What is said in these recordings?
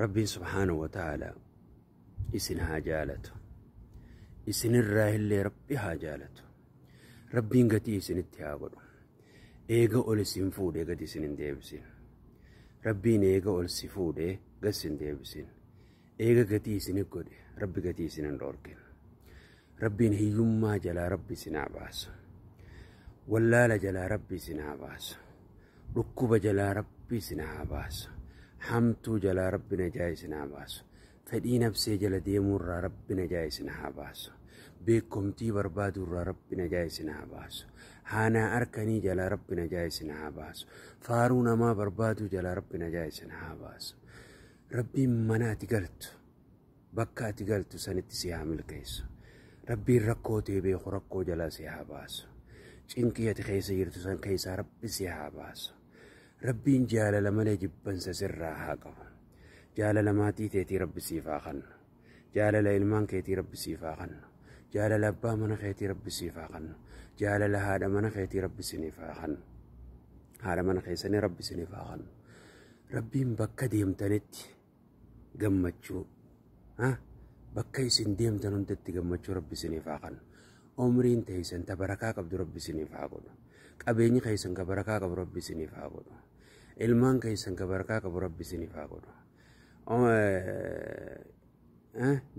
Rabbiin subhaanahu wa ta'ala isin haa jaalatu. Isinirraa illee Rabbi haa jaalatu. Rabbiin gatii isinitti haa godhu. Eega ol isin fuudhee gadi isin hin deebisin. Rabbiin eega ol si fuudhee gad isin deebisin. Eega gatii isinit godhe Rabbi gatii isin hin dhoorkin. Rabbiin hiyyummaa jalaa Rabbi isin haa baasu. Wallaala jalaa Rabbi isin haa baasu. Dhukkuba jalaa Rabbi isin haa baasu. Hamtuu jalaa Rabbi najaa isin haa baasu. Fedhii nafsee jala deemuurraa Rabbi najaa isin haa baasu. Beekomtii barbaaduurraa Rabbi najaa isin haa baasu. Haanaa arkanii jalaa Rabbi najaa isin haa baasu. Faaruu namaa barbaaduu jalaa Rabbi najaa isin haa baasu. Rabbiin mana ati galtu, bakka ati galtu sanitti si haa milkeessu. Rabbiin rakkoo tee beeku rakkoo jalaa si haa baasu. Cinqii ati keessa jirtu san keessaa Rabbi si haa baasu. Rabbiin jaalala malee jibbansa sirraa haa qabu. Jaalala maatii teetii Rabbi siif haa kennu. Jaalala ilmaan keetii Rabbi siif haa kennu. Jaalala abbaa mana keetii Rabbi siif haa kennu. Jaalala haadha mana keetii Rabbi siniif haa kennu. Haadha mana keessanii Rabbi siniif haa kennu. Rabbiin bakka deemtanitti gammachuu, bakka isin deemtan hundatti gammachuu Rabbi isiniif haa kennu. Umriin teessan ta barakaa qabdu Rabbi isiniif haa godhu. Qabeenyi keessan ka barakaa qabu Rabbi isiniif haa godhu. Ilmaan keessan ka barakaa qabu Rabbi isiniif haa godhu.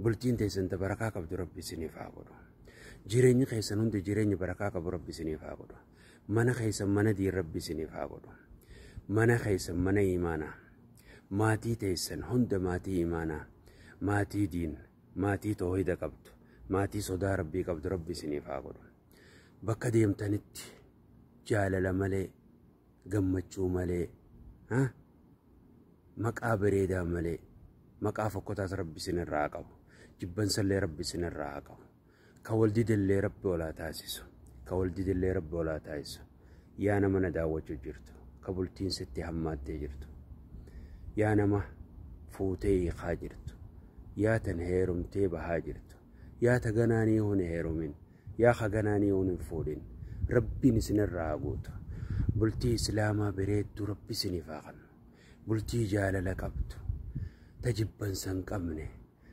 Bultiin teessan ta barakaa qabdu Rabbi isiniif haa godhu. Jireenyi keessan hundi jireenya barakaa qabu Rabbi isiniif haa godhu. Mana keessan mana diin Rabbi isiniif haa godhu. Mana keessan mana imaanaa. Maatii teessan hunda maatii imaanaa. Maatii diin, maatii toohida qabdu, maatii sodaa Rabbii qabdu Rabbi isiniif haa godhu. Bakka deemtanitti jaalala malee, gammachuu malee, maqaa bareedaa malee, maqaa fokkotaas Rabbi isinirraa haa qabu. Jibbansallee Rabbi isinirraa haa qabu. Ka wal didillee Rabbi olaa taasisu. Ka wal didillee Rabbi olaa taasisu. Yaa nama na daawwachuu jirtu, ka bultiin sitti hammaattee jirtu, yaa nama fuutee hiikaa jirtu, yaa tan heerumtee bahaa jirtu, yaa ta ganaanii hun heerumin, yaa ka ganaanii hun hin fuudhin, Rabbiin isinirraa haa guutu. Bultii Islaamaa bareedduu Rabbi isiniif haa kennu. Bultii jaalala qabdu, ta jibbansa hin qabne,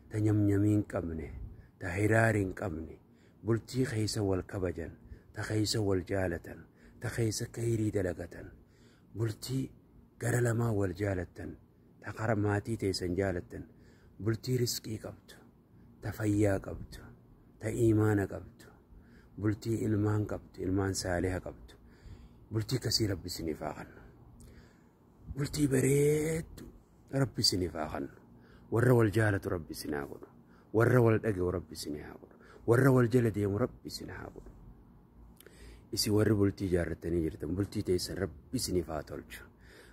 ta nyamnyamii hin qabne, ta hiraari hin qabne, bultii keessa wal kabajan, ta keessa wal jaalatan, ta keessa kayrii dalagatan, bultii gara lamaa wal jaalattan, ta kara maatii teessan jaalattan, bultii riskii qabdu, ta fayyaa qabdu, ta imaana qabdu, bultii ilmaan qabdu, ilmaan saaliha qabdu, bultii kasii Rabbi isiniif haa kennu. Bultii bareeddu Rabbi isiniif haa kennu. Warra wal jaalatu Rabbi isin haa godhu. Warra wal dhaga'u Rabbi isin haa godhu. Warra wal jala deemu Rabbi isin haa godhu. Isin warri bultii ijaarrattanii jirtan bultii teessan Rabbi isiniif haa tolchu.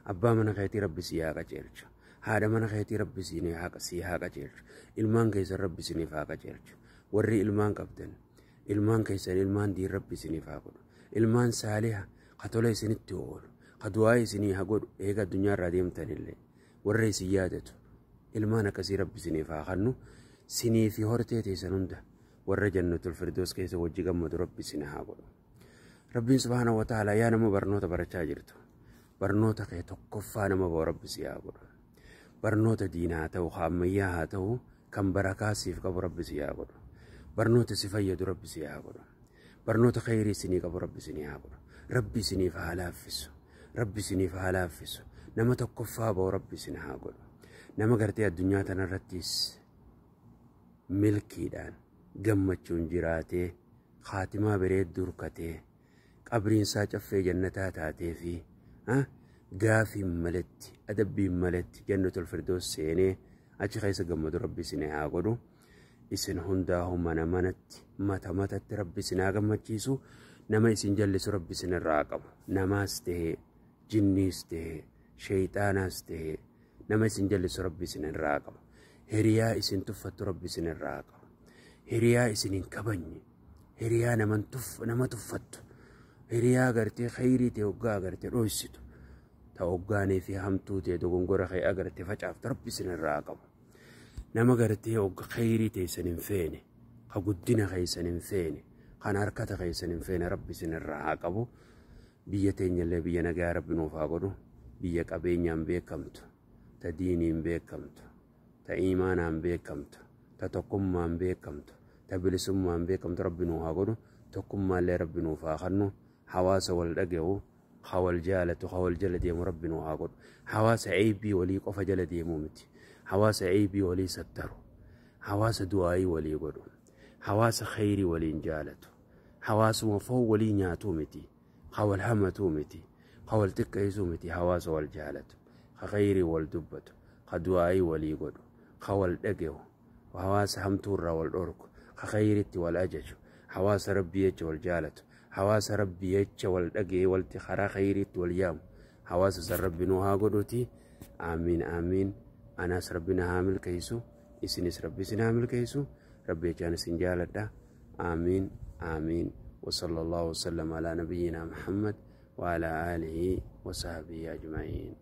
Abbaa mana keetii Rabbi si haa qajeelchu. Haadha mana keetii Rabbi si haa qajeelchu. Ilmaan keessan Rabbi isiniif haa qajeelchu. Warri ilmaan qabdan ilmaan keessan ilmaan diin Rabbi isiniif haa godhu. Ilmaan saaliha ka tola isinitti oolu, ka du'aa isinii haa godhu eega addunyaarraa deemtanillee warra isin yaadatu ilmaan akkasii Rabbi isiniif haa kennu. Sinii fi hortee teessan hunda warra jannatul firdoos keessa wajji gammadu Rabbi isin haa godhu. Rabbiin subhaanahu wa ta'ala yaa nama barnoota barachaa jirtu, barnoota kee tokkoffaa nama ba'u Rabbi si haa godhu. Barnoota diinaa haa ta'u, ka ammayyaa haa ta'u, kan barakaa siif qabu Rabbi si haa godhu. Barnoota si fayyadu Rabbi si haa godhu. Barnoota khayrii isinii qabu Rabbi isinii haa godhu. Rabbi isiniif haa laaffisu. Rabbi isiniif haa laaffisu. Nama tokkoffaa ba'u Rabbi isin haa godhu. Nama gartee addunyaa tanarrattis milkiidhaan gammachuun jiraatee kaatimaa bareedduu hirkatee qabriinsaa caffee jannataa taatee fi gaafiin maletti adabbiin maletti jannatul firdoos seenee achi keessa gammadu Rabbi isin haa godhu. Isin hundaahu mana manatti mata matatti Rabbi isin haa gammachiisu. Nama isin jallisu Rabbi isin irraa qabu. Namaas tahee, jinniis tahee, sheeyxaanaas tahee, nama isin jallisu Rabbi isin irraa qabu. Hiriyaa isin tuffattu Rabbi isin irraa qabu. Hiriyaa isin hin kabajne, hiriyaa nama tuffattu, hiriyaa agartee khayrii ta'e hoggaa agartee dhoysitu, ta hoggaanii fi hamtuu ta'e dogongora kee agartee facaaftu Rabbi isin irraa qabu. Nama gartee hogga khayrii teessan hin feene, ka guddina keessan hin feene, kan harkata keessan hin feene Rabbi isin irraa haa qabu. Biyya teenyallee biyya nagaa Rabbi nuuf haa godhu. Biyya qabeenyaan beekamtu, ta diiniin beekamtu, Ta iimaanaan beekamtu, ta tokkummaan beekamtu, ta bilisummaan beekamtu Rabbi nuu haa godhu. Tokkummaallee Rabbi nuuf haa kennu. Hawaasa wal dhaga'u, ha wal jaalatu, ha wal jala deemu Rabbi nuu haa godhu. Hawaasa eeybii walii qofa jala deemuu miti. Hawaasa eeybii walii sattaru. Hawaasa du'aayii walii godhu. Hawaasa khayrii waliin jaalatu. Hawaasuma foon walii nyaatuu miti. Ha wal hamatuu miti. Ha wal xiqqeessuu miti. Hawaasa wal jaalatu. Ha khayrii wal dubbatu. Ha du'aayii walii godhu. Ha wal dhaga'u. Hawaasa hamtuurraa wal dhorku. Ha khayriitti wal ajaju. Hawaasa Rabbii jecha wal jaalatu. Hawaasa Rabbii jecha wal dhaga'ee walti karaa khayriitti wal yaamu. Hawaasa san Rabbi nuu haa godhuuti. Aamiin aamiin. Anaas Rabbi na haa milkeessu. Isinis Rabbi isin haa milkeessu. Rabbi jechaan isin jaaladha. Aamiin aamiin. وصلى الله وسلم على نبينا محمد وعلى آله وصحبه أجمعين.